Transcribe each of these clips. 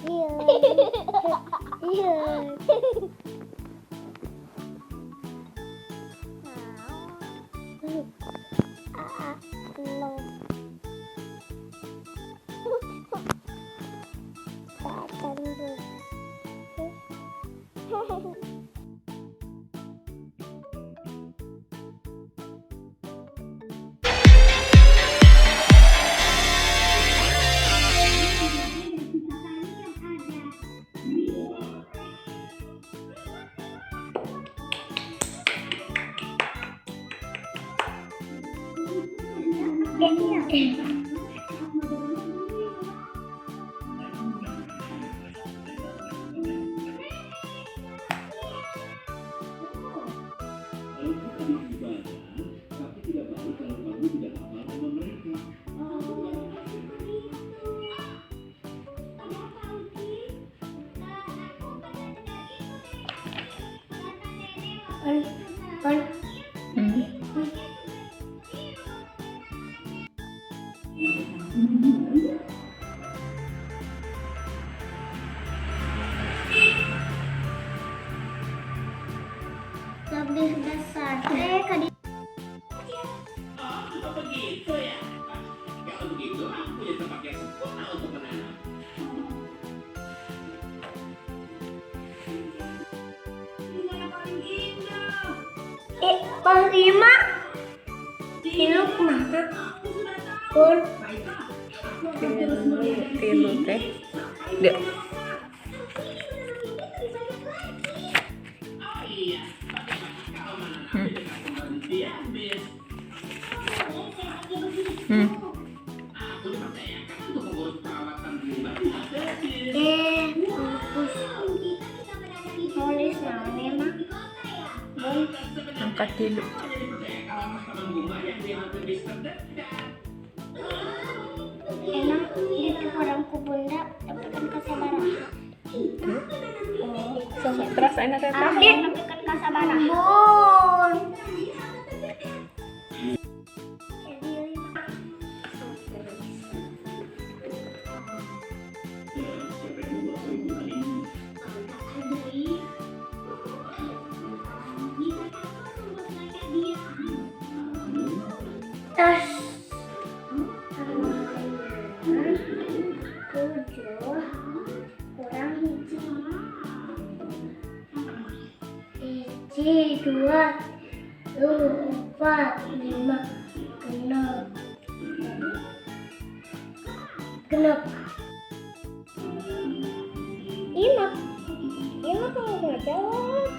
Iya. Iya. A, nol. Tacan tuh. Walaupun habis ibadah, tapi tidak baik kalau kamu tidak hafal nama mereka. Oh. Pon, pon. Lebih besar. Eh, kadi. Oh, begitu ya? Kalau begitu, aku punya tempat yang sempurna untuk menanam. Eh, pas lima. Tilu kumaha? Pun. Tilu, tilu teh. Dek. Oh iya, bagaimana kalau menanam di dekat kembali diambil? Aku dipercayakan untuk mengurus perawatan bunga di habis. Eh, hapus. Nulis naon emang? Bun. Angka tilu. Hanya dipercayakan atas taman bunga yang di habis terdekat. Emang itu orang ku bunda dapatkan kasabaraha. Oh, Sok terus ayeuna teh tah. Abdi dapatkan kasabaraha. Bun. Jadi lima. Ya, siapa yang membuat keributan ini? Tas. Tujuh kurang hiji. Hiji, dua, tilu, empat, lima, genep. Genep. Lima. Lima kamu nggak jawab.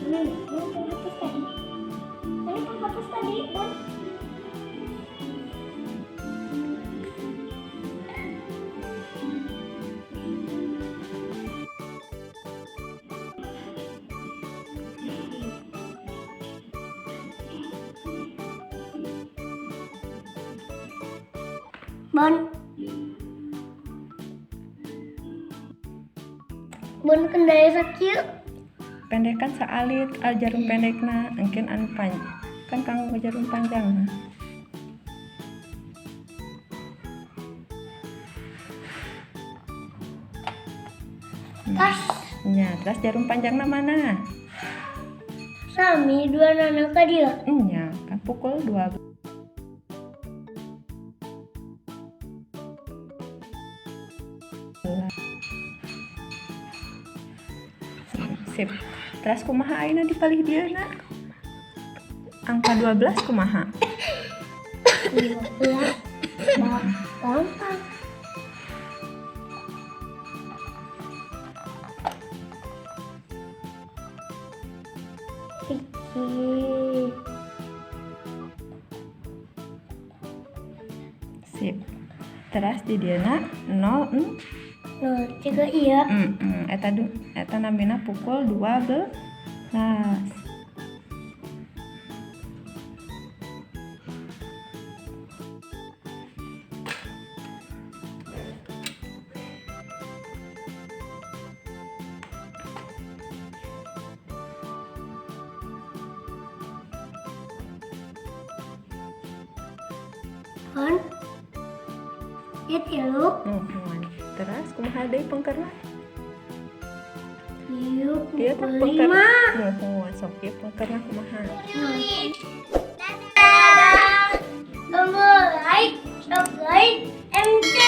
Mana? Mana penghapus tadi? Mana penghapus tadi, Bun? Bun. Bun kendala sakieu. Pendekan saalit al jarum pendekna, engken anu panjang. Kan kanggo jarum panjang. Tas. Nya, terus jarum panjangna mana? Sami dua nana ka dia. Nya, kan pukul 12. Sip. Terus kumaha ayeuna di palih dieu na? Angka 12 kumaha? 12 gampang. Hiji. Sip. Terus di dieu na 0 Nol tiga iya. Eta du, eta namina pukul 12. Muhun. Ieu 3. Muhun. Terus kumaha deui pengkerna? Ieu Dia tah pukul pengker. 5. Muhun, sok ieu pengkerna kumaha? Dadah. Tombol like, subscribe, and share.